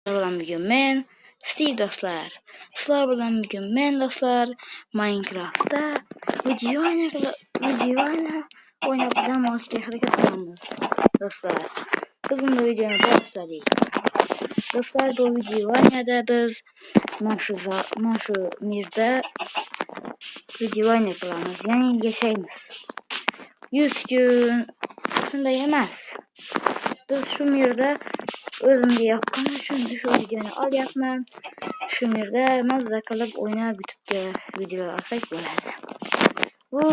Bilan bugun men Steve do'stlar. Sizlar bilan bugun men do'stlar Minecraftda выживание o'ynab dam olishga harakat qilamiz do'stlar. Biz bunda videoni boshladik. Do'stlar, bu выживаниеda biz mana shu mirda выживание qilamiz, ya'ni yashaymiz. 100 kun shunday emas. Biz shu mirda o'zimga yoqqani uchun shu videoni olyapman. Shu mirda mazza qilib o'ynab YouTube'ga videolar olsak bo'ladi. Bu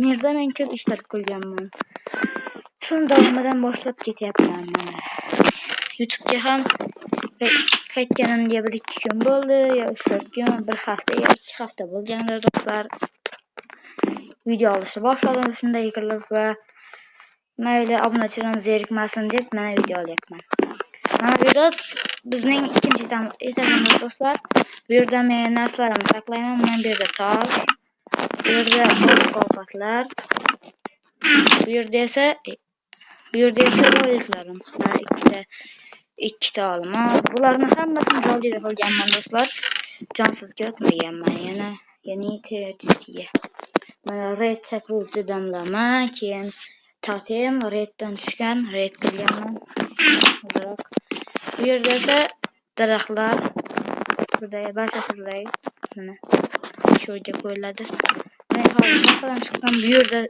mirda men ko'p ishlar qilganman. Shuni davomidan boshlab ketyapman mana. YouTube'ga ham qaytganimga 1-2 kun bo'ldi, yo 3-4 kun, 1 hafta yo 2 hafta bo'lganda do'stlar. Video olishni boshladim shunday qilib va mayli obunachilarim zerikmasin deb mana video olyapman. Mana bu yerda bizning ikkinchi etajimiz do'stlar. Bu yerda men narsalarimni saqlayman. Mana bu yerda tosh, bu yerda oziq-ovqatlar, bu yerda esa boyliklarim. Mana ikkita olmos. Bularni hammasini joyida qilganman do'stlar. Jonsizga o'tmaganman yana, ya'ni terroristga. Mana red chaqiruvchi damlama, keyin totem reddan tushgan, red qilganman. Bu yerda esa daraxtlar, burada barcha turlar mana shu yerga qo'yiladi. Men hozir shaxtadan chiqdim. Bu yerda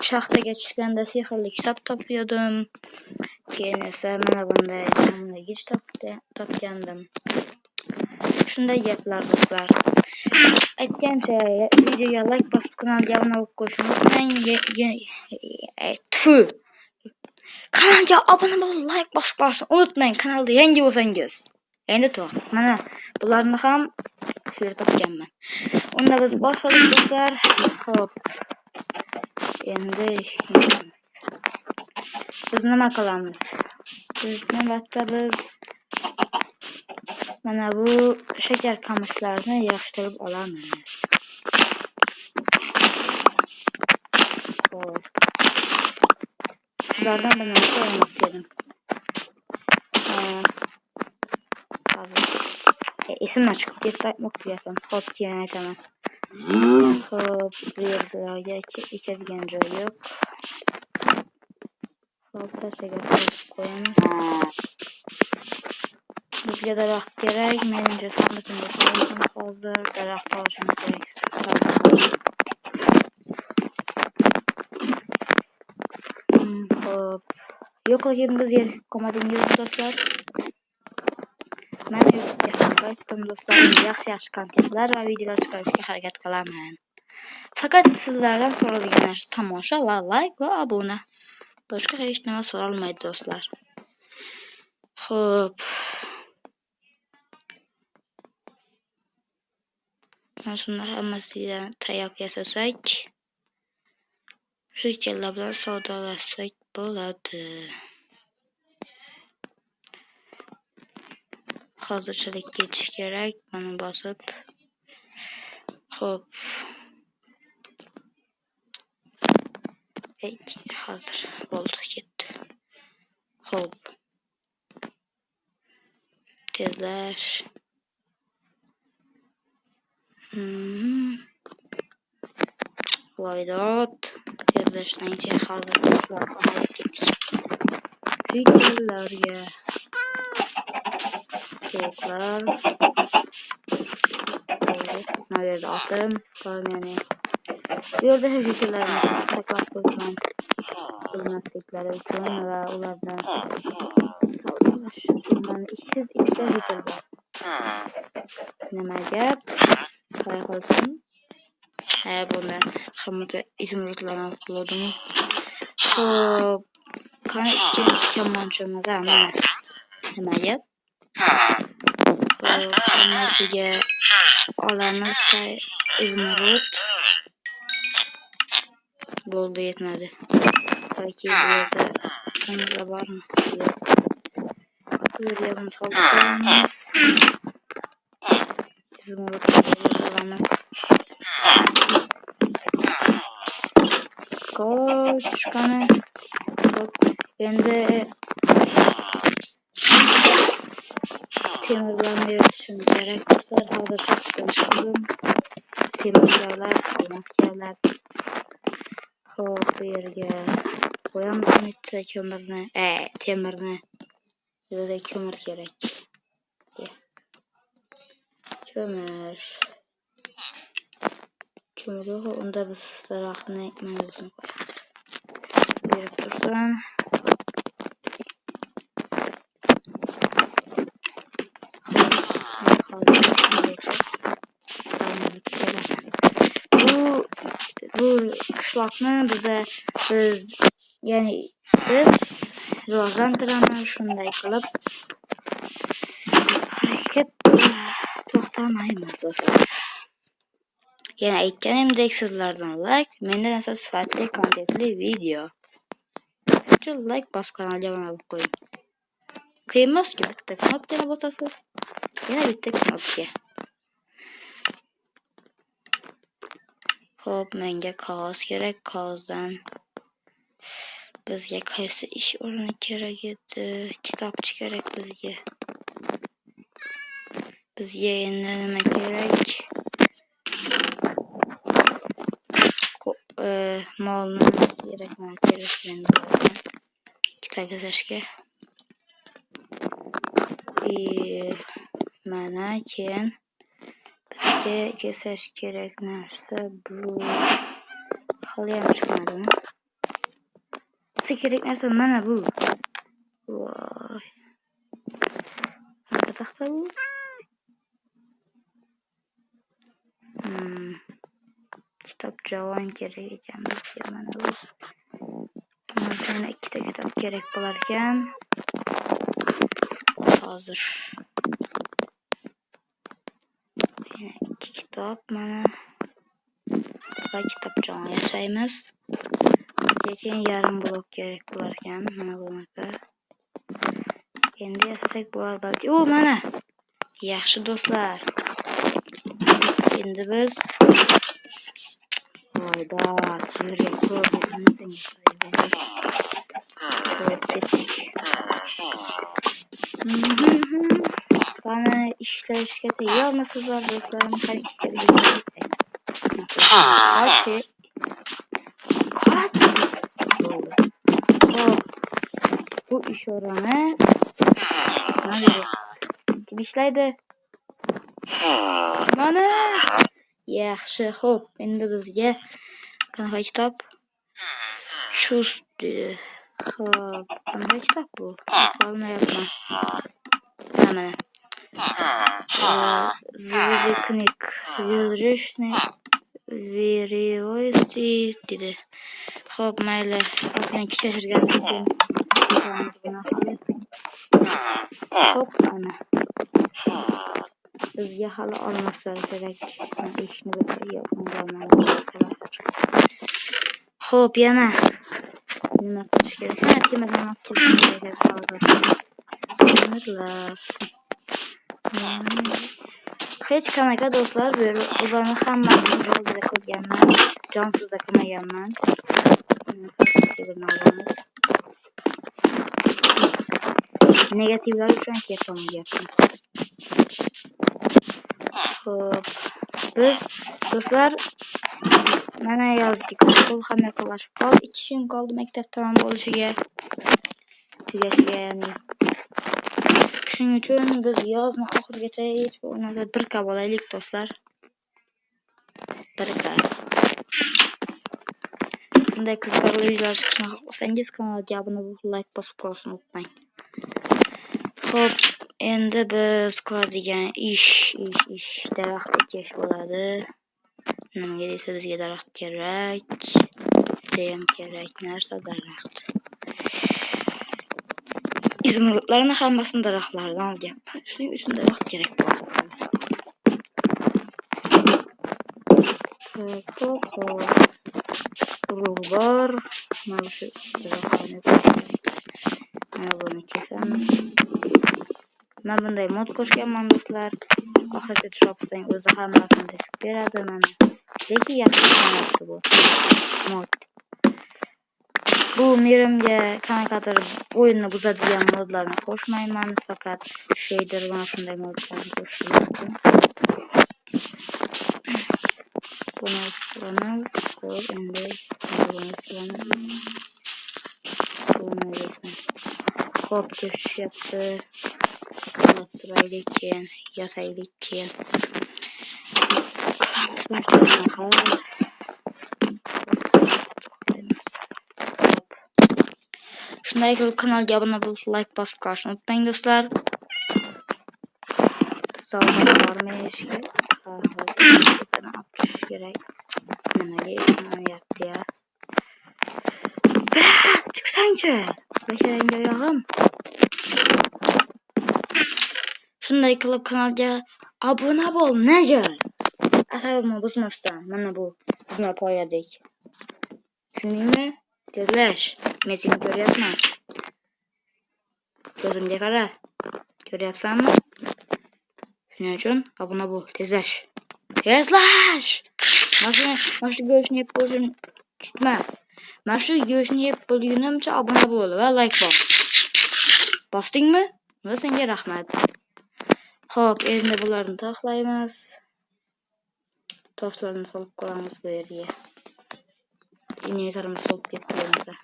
shaxtaga tushganda sehrli kitob topgandim. Keyin esa mana bunday damlagich topgandim. Shunday gaplar do'stlar. Aytgancha videoga like bosib kanalga obuna bo'lib qo'yishni unutmang. Tfu. Kanalga obuna bo'lib like bosib qo'yishni unutmang. Kanalda yangi bo'lsangiz. Endi to'g'ri. Mana bularni ham shu yerda topganman. Unda biz boshladik do'stlar. Xo'p. Endi biz nima qilamiz? Biz navbatda biz mana bu shakar qamishlarni yig'ishtirib olamiz. Xo'p. Shulardan bir narsa olmoqchi edim. Hozir esimdan chiqib ketdi, aytmoqchi edim. Xo'p, keyin aytaman. Xo'p, bu yerlarga ekadigan joy yo'q. Xo'p, tashaga solib qo'yamiz. Bizga daraxt kerak. Menimcha sandiqimga soldim. Hozir daraxt olishim kerak. Xo'p. Yo'qligimga zerikib qolmadingiz do'stlar. Mana YouTube'ga ham qaytdim do'stlar. Yaxshi-yaxshi kontentlar va videolar chiqarishga harakat qilaman. Faqat sizlardan so'ralgan narsa tomosha va like va obuna. Boshqa hech nima so'ralmaydi do'stlar. Xo'p. Mana shuni hammasidan tayoq yasasak, shu bilan savdolashsak bo'ladi. Hozirchalik ketish kerak, mana bosib. Xo'p. Hozir bo'ldi, ketdi. Xo'p. Tezlash. Voydod. Tezlashdan keyin hozir olib ketdik. Fikrlarga tovuqlar. Mana bu yerda otim bor, ya'ni bu yerda fikrlarni saqlab qo'yishman bilmasliklari uchun va ulardan savdolashish uchun. Mana ishsiz ikkita fikr bor. Nima gap? Qalay qilsin? Ha, bunda hammada izumrudlarni olib qo'yadimi? Xo'p, qani ikkinchi kamonchamiz, mana. Nima gap? Xo'p, hammasiga olamiz izumrud. Bo'ldi, yetmadi. Balki bu yerda hamza bormi? Yo'q. Bu yerga buni solib qo'yamiz. Izumrudlarni olamiz. Qoch, qani. Endi Temirlarni eritishim kerak do'stlar. Hozir shaxtdan chiqdim. Temir kavlab, olmos kavlab. Xo'p, bu yerga qo'yamiz bitta ko'mirni, temirni. Bu yerda ko'mir kerak. Ko'mir. Ko'mir yo'q, unda biz daraxtni mana busini qo'yamiz. Berib tursin. Bu qishloqni biz ya'ni biz rivojlantiramiz shunday qilib. Harakat to'xtamaymiz do'stlar. Yana aytganimdek sizlardan like, mendan esa sifatli kontentli video. Shuning uchun like bosib kanalga obuna bo'lib qo'ying. Qiyin emas-ku, bitta knopkani bosasiz, yana bitta knopka. Xo'p, menga qog'oz kerak. Qog'ozdan bizga qaysi ish o'rni kerak edi? Kitobchi kerak bizga. Bizga endi nima kerak? Molni kerak, mana kerak endi. Kitob yasashga. Mana keyin bizga kesash kerak narsa bu. Hali ham chiqmadimi? Bizga kerak narsa mana bu. Voy. Qanaqa taxta bu? Kitob javon kerak ekan bizga mana bu. Mana uchun ikkita kitob kerak bo'lar ekan. Hozir. Yana ikki kitob mana va kitobchani yasaymiz. Bizga keyin yarim blok kerak bo'lar ekan mana bunaqa. Endi yasasak bo'lar balki. O, mana. Yaxshi do'stlar. Endi biz voyda, yerga ko'p ko'p ketdik. Qani ishlashga tayyormisizlar do'stlarim? Qani ishga kiramiz. Qoch. Bo'ldi. Xo'p. Bu ishorani mana kim ishlaydi? Mana. Yaxshi, xo'p, endi bizga qanaqa kitob? Chust dedi. Xo'p, qanaqa kitob bu? Olmayapman. Mana. Звукник Вирусный Веривости dedi. Xo'p, mayli. Ozgina kuchaytirgandan keyin xo'p, ana. Bizga hali olmoslar kerak. Eshikni Xo'p, yana nima qilish kerak? Ha, temirni olib kelish kerak hozir. Temirlar. Hech qanaqa do'stlar, bu yerda ularni hammasini joyida qilganman. Jonsizda qilmaganman. Temirni olamiz. Negativlar uchun aytyapman bu gapni. Xo'p, biz do'stlar mana yozdik. O'quv ham yaqinlashib qoldi. 2 kun qoldi maktab tamom bo'lishiga, tugashiga ya'ni. Shuning uchun biz yozni oxirigacha hech bo'lmasa 1K bo'laylik do'stlar. 1K. Bunday qiziqarli videolar chiqishini xohlasangiz kanalga obuna bo'lib, like bosib qo'yishni unutmang. Xo'p, endi biz qiladigan ish daraxt ekish bo'ladi. Nimaga desa bizga daraxt kerak. Judayam kerak narsa daraxt. Izumrudlarni hammasini daraxtlardan olganman. Shuning uchun daraxt kerak bo'ladi. Xo'p, xo'p. Urug' bor. Mana shu daraxtlarni mana buni kesamiz. Men bunday mod qo'shganman do'stlar. Oxirgi tushib o'zi hammasini kesib beradi mana. Lekin yaxshi ishlayapti bu mod. Bu mirimga qanaqadir o'yinni buzadigan modlarni qo'shmayman, faqat shader va shunday modlarni qo'shishim mumkin. Buni olamiz. Xo'p, endi buni olamiz. Buni xo'p, tushyapti. Turaylik, keyin yotaylik, keyin qilamiz balki shunaqa. Shunday qilib kanalga obuna bo'lib, like bosib qolishni unutmang do'stlar. Sog'lig'im bormi eshikka? Ha, hozir olib tushish kerak. Nimaga eshikni ya? Chiqsangchi, basharangga oyog'im. Shunday qilib kanalga obuna bo'l, nega? Asabimni buzmasdan, mana bu bizni poyadek. Tushundingmi? Tezlash. Men seni ko'ryapman. Ko'zimga qara. Ko'ryapsanmi? Shuning uchun obuna bo'l, tezlash. Tezlash! Mana shu go'shtni yeb bo'lishim kutma. Mana shu go'shtni yeb bo'lgunimcha obuna bo'l va like bos. Bosdingmi? Unda senga rahmat. Xo'p, endi bularni taxlaymiz. Toshlarni solib qo'yamiz bu yerga. Inventarimiz to'lib ketdi bo'lmasa.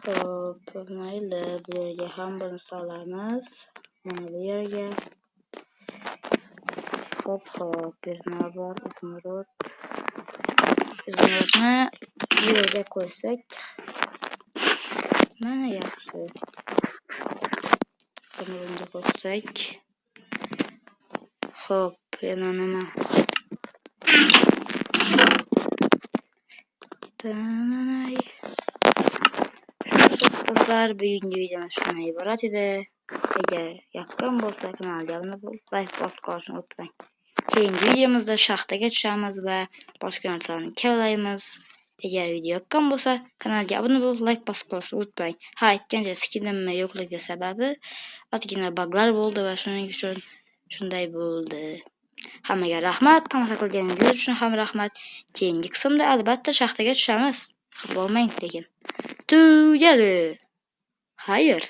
Xo'p, mayli, bu yerga ham buni solamiz. Mana bu yerga. Xo'p, xo'p, bu yerda nima bor? Izmurod. Izmurodni bu yerga qo'ysak, mana yaxshi. Buni bunga qo'shsak. Xo'p, yana nima? Tanay. Do'stlar, bugungi videomiz shundan iborat edi. Agar yoqqan bo'lsa, kanalga obuna bo'lib, like bosib qolishni unutmang. Keyingi videomizda shaxtaga tushamiz va boshqa narsalarni kavlaymiz. Agar video yoqqan bo'lsa, kanalga obuna bo'lib, like bosib qolishni unutmang. Ha, aytgancha skinimni yo'qligi sababi ozgina buglar bo'ldi va shuning uchun shunday bo'ldi. Hammaga rahmat, tomosha qilganingiz uchun ham rahmat. Keyingi qismda albatta shaxtaga tushamiz. Xafa bo'lmang lekin. Tugadi. Xayr.